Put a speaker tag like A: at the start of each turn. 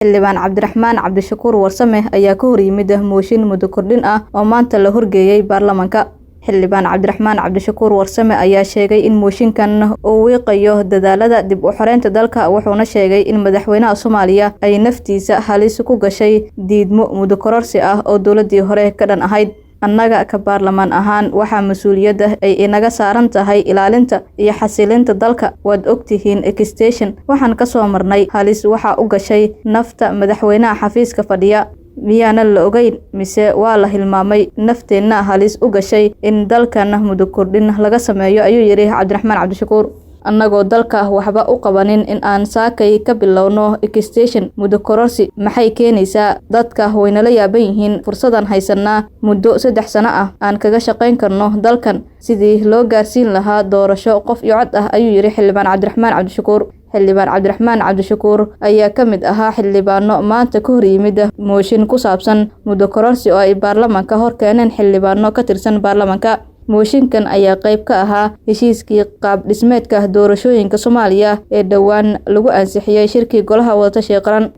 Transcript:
A: Xildhibaan Cabdiraxmaan Cabdishakuur Warsame ayaa ka hor yimid mooshin muddo kordhin ah oo maanta la horgeeyay baarlamaanka. Xildhibaan Cabdiraxmaan Cabdishakuur Warsame ayaa sheegay in mooshinkan uu wiiqayo dadaallada dib u xoreynta dalka, wuxuuna sheegay in madaxweynaha Soomaaliya ay naftiisa halis ku gashay diidmo muddo kororsi ah oo dowladii hore ka dhan ahayd. Annaga ka baarlamaan ahaan waxaa mas'uuliyadda ay inaga saaran tahay ilaalinta iyo xasilinta dalka. Waad ogtihiin extension waxaan ka soo marnay halis waxa u gashay nafta madaxweynaha xafiiska fadhiya. Miyaana la ogeyn mise waa la hilmaamay nafteenna halis u gashay in dalkan muddo kordhin laga sameeyo, ayuu yidhi Cabdiraxmaan Cabdishakuur. Annagoo dalka waxba u qabanin in aan saakay ka bilowno extension muddo kororsi maxay keenaysaa? Dadka waynala yaaban yihiin fursadan haysanaa muddo 3 sano ah aan kaga shaqayn karno dalkan sidii loo gaarsiin lahaa doorasho qof iyo cod ah, ayuu yidhi Xildhibaan Cabdiraxmaan Cabdishakuur. Xildhibaan Cabdiraxmaan Cabdishakuur ayaa ka mid ahaa xildhibaano maanta ka hor yimid mooshin ku saabsan muddo kororsi oo ay baarlamaanka hor keeneen xildhibaano ka tirsan baarlamaanka. Mooshinkan ayaa qayb ka ahaa heshiiskii qaab dhismeedka doorashooyinka Soomaaliya ee dhowaan lagu ansixiyay shirkii Golaha Wadatashiga Qaran.